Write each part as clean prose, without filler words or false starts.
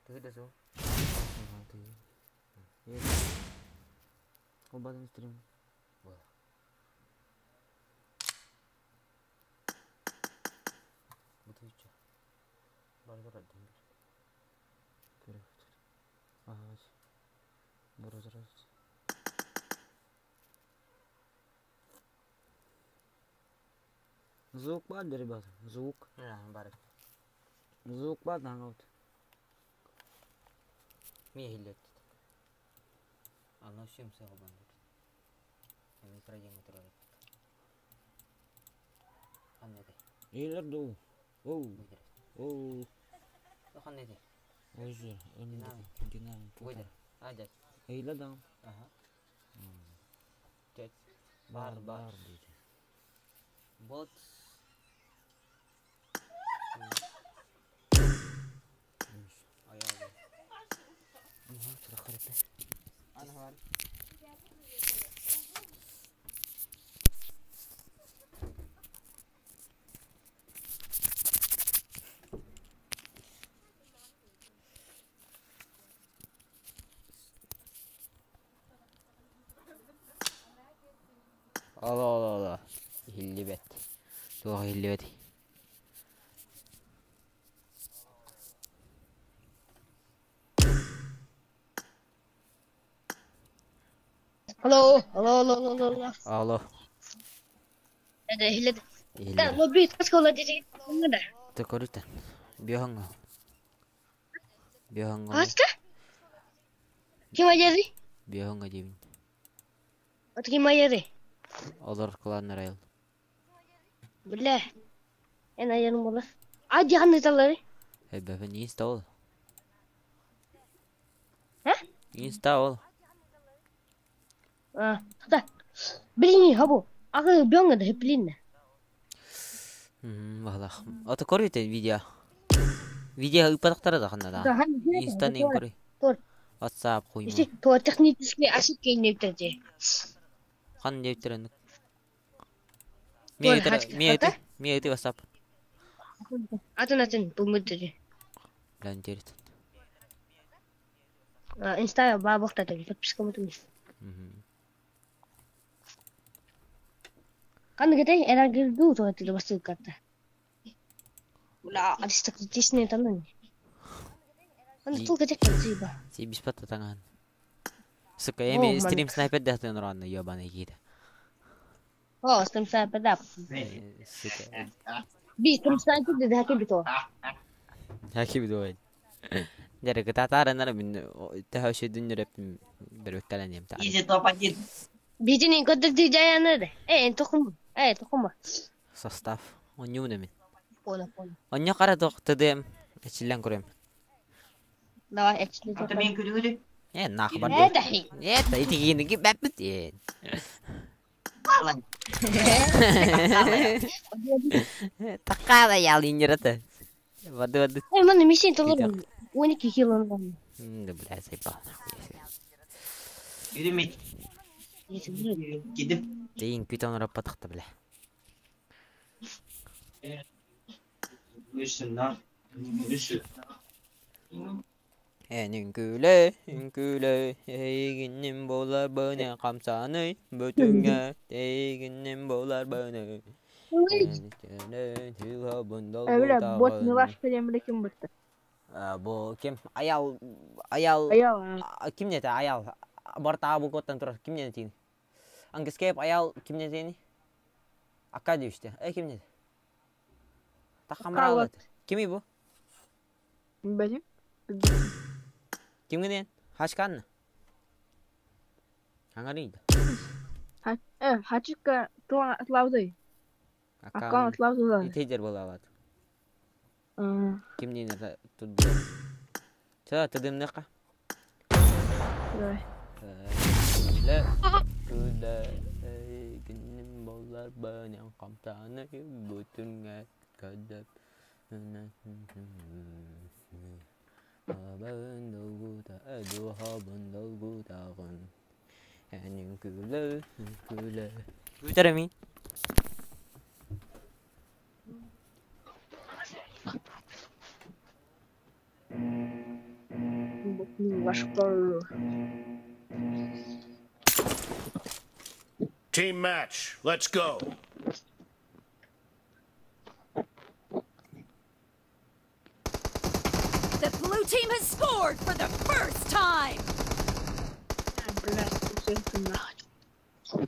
Тыһы да суох. Холбоотум стрим. Бутуйча. Барыта көрдүм. Көрөбүт. Аһаҕас. Бұрыдырабыт. Звук баар да, ребята? Звук. Бар. Звук баар да вот. Ми иһиллет. Аны всем саҕабан. Микродиҥ турар. Ханна этэй? Иһиллэр дуу? Оу. Оу. Ханна этэй? Ой, Динамик. Динамик. Выйдер. Айдер. Иһиллэр да. Ага. Чет. Бар Бар, бар. бар дейді. Вот. Аялы. Ана бар. Ала ала ала. Иһиллибэт. Туох иһиллибэт. Алло, алло, алло, алло, алло. Алло. Это иһиллет. Да, Иһиллэр. лобби оскола дии. Да. Ты көрүтэн. Биоһоҥҥо. Биоһоҥҥо. Хаста? Ким айары? Биоһоҥҥо диибин. От ким айары? Олор кланнар айыл. Бля. Эн айарым була. А дихан ыталары. Эбэфен инста ол. Ха? Инста ол. А, да. Блин, хабу. Ага, бёнга да блин. Баһылах. Ото көрүтэн видео. Видео ыппатахтара да ханна да. Да, Инста нин көрүй. Тор. WhatsApp хуйма. Ити то технический ошибки не втерде. Хан диэбиттэр Тор, хачка, Ми хата? ми ыты WhatsApp. Атын атын бу мүддү. Лан дерит. Инста бабахта да подписка мутун. Кан гете эра гирду то это басты карта. Бля, аристократичный танын. Аны тул гете калзыба. Си беспат таңан. Сука, эми стрим снайпер дәхтен ранны ебаный киде. О, стрим снайпер да. Сука. Би стрим снайпер да хаки бито. Хаки бито. Дәрі кытатарынар мин тәһәүші дүннөрөп бер өттәләнем та. Изи топ-1. Битини көтөр дижаяныр. Э, тохум. Э, тохума. Состав. Онню мин. Понял, понял. Онню кара тох тдм. Эчиллән күрәм. Давай, эчли. Это мен күрүгүлү. Э, нах бар. Э, дахи. Э, ити гинеги бәппит. Э. Алан. Таккада ялинерата. Вады вады. Э, маны мисин толор. 12 кило. Да, бля, заебал нахуй. Yürümek. Gidip. Дейин күтөн ураппатахта, бля. Үсүн Үсүн. Эн үҥкүүлэ, үҥкүүлэ, эйигинним буолар быны хамсаны бүтүҥҥэ, эйигинним буолар быны. Бля, бот не ваш ким бытта. Бу ким? Аял, аял, Аял. ким не аял? Барта бу коттан турар, ким не тиин? Ангискеп аял ким не тиини? Акка дүйүштэ. Э, ким не? Тахамралат. Кими бу? Бәлем. Ким генен? Хачкан. Аңарыйды. Э, хачка атлауды. Аккаунт атлауды. Итейдер бола алат. Ким нен туд. Ча, тыдымныка. Давай. Күлэ, күлэ, күнүм болар бэнен камтаны бүтүнгө көдөп. Күтәрәми. Милашка. Team match. Let's go. The blue team has scored for the first time. Блядь, ты нахуй.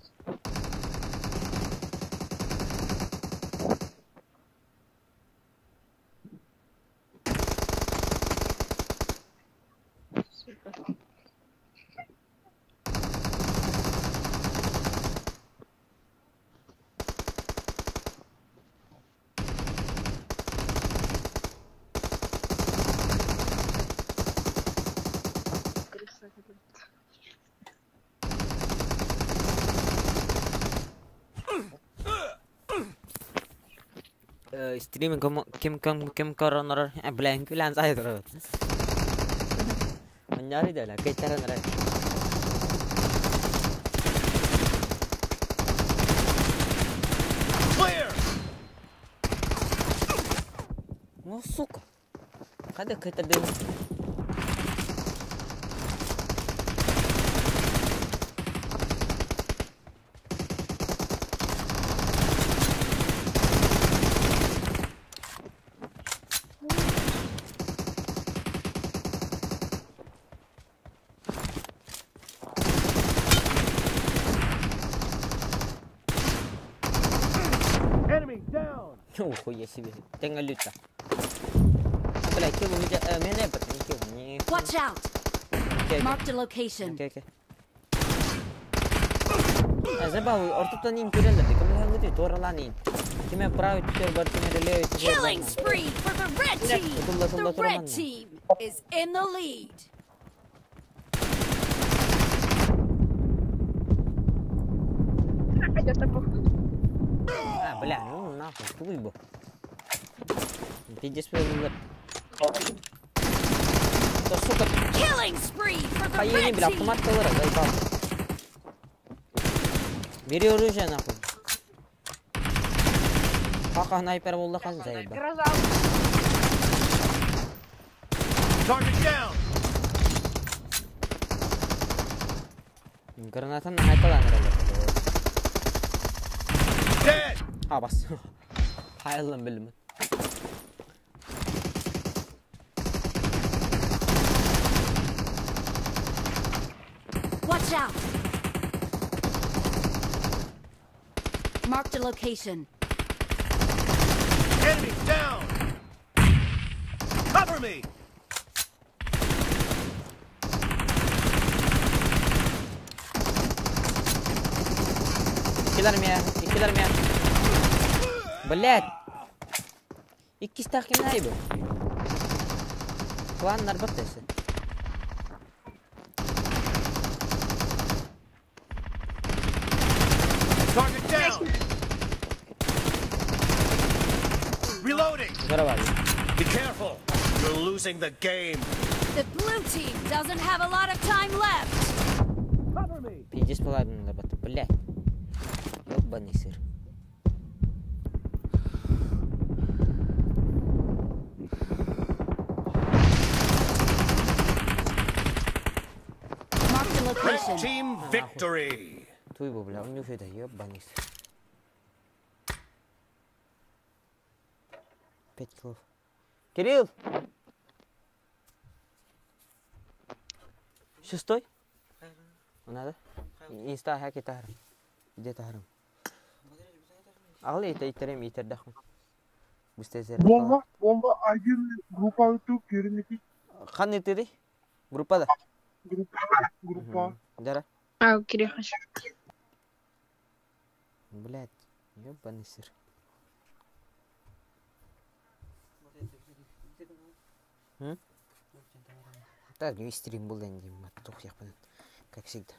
Сука. Крыса, блядь. Стриминг ким ким ким коронер бля күлән сайдыр. Маньяри да кейтерен ре. Clear. Ну сука. Кайда кейтердин? Enemy down. Охуя себе. Тенга люта. Бля, килл у меня, меня не килл, не. Watch out. Окей, Marked a location. окей, окей. Забав, ортоптан ин көрелер, кім ләңгіде торалан ин. Киме правый түтер бар, киме левый түтер бар. Killing spree for the red team. Тула, тула, The тула, red манна. team is in the lead. Хотя такого. А, бля, ну нахуй, туй бу. Пиздец, бля. Да сука, Killing spree for the Хайени, red бля, team. автомат кылыр, заебал. Бери оружие, нахуй. Кака снайпер болды қан заебал. Гроза. Target down. Гранатаны айталан Dead. А, бас. Хайылын білмін. Watch out. Marked a location. Enemy down. Cover me. Иккилэр меня, иккилэр меня. Блять. Икки стах ким айбы. Клан нарбат эсе. Target down. Reloading. Каравай. Be careful. You're losing the game. The blue team doesn't have a lot of time left. Cover me. Пиздец поладын нарбат. Блять. Ёбаный сыр. Marked a Red location. team victory. Туй бу, бля, он нюхает, ёбаный сыр. 5 киллов. Кирилл! Шестой? Надо? Инста хаки тахрам. Где тахрам? Ағли ите итерем итердахм. Бустезер. Бомба, бомба, один группа ту кирники, Хан итери? Группа да. группа, группа. Дара. А, Кирилл, хочу. Блять, ёбаный сыр. М? Так, не стрим был енді, тух я как всегда.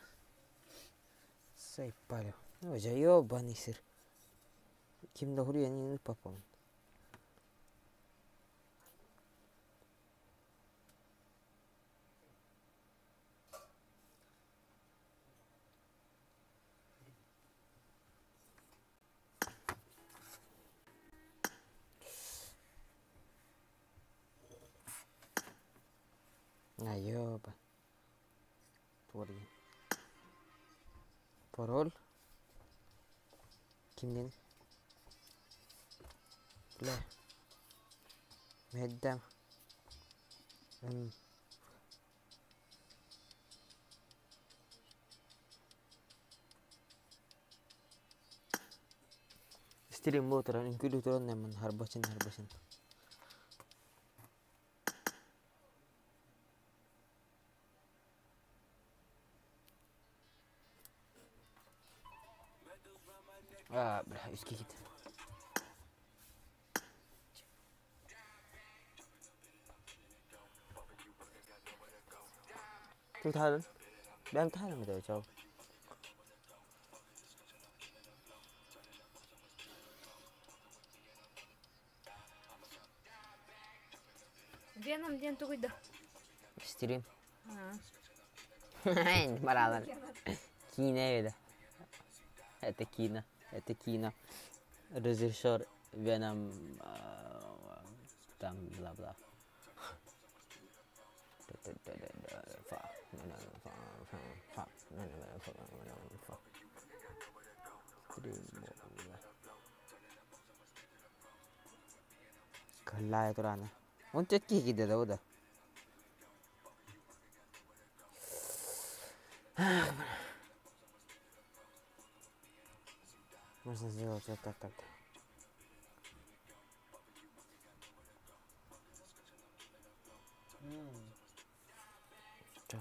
Сайпалю. Ну, за ёбаный сыр. Ким да хури, я не попал. А, ёба. Тугар диэн. Пароль. Кимнин? Бля. Мэдэм. Стрим буолан үҥкүүлүү туран эммин харбасын харбасын. Аа, бля, үскэ кит. Tôi thay Đem thay là người cho. Веном диэн тугуй да? Стрим. Баралар. Киинэ эбит. Это кино. Это кино. Режиссер Веном там бла-бла. Кыллаайа тураана. Онча киһи киирдэ да да. Можно сделать вот так так. Чё?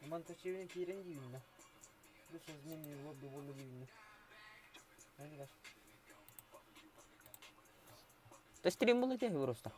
Монтачевин киирэн дьиибиннэ. Бу созмен его довольно дивно. То стрим был тебе просто.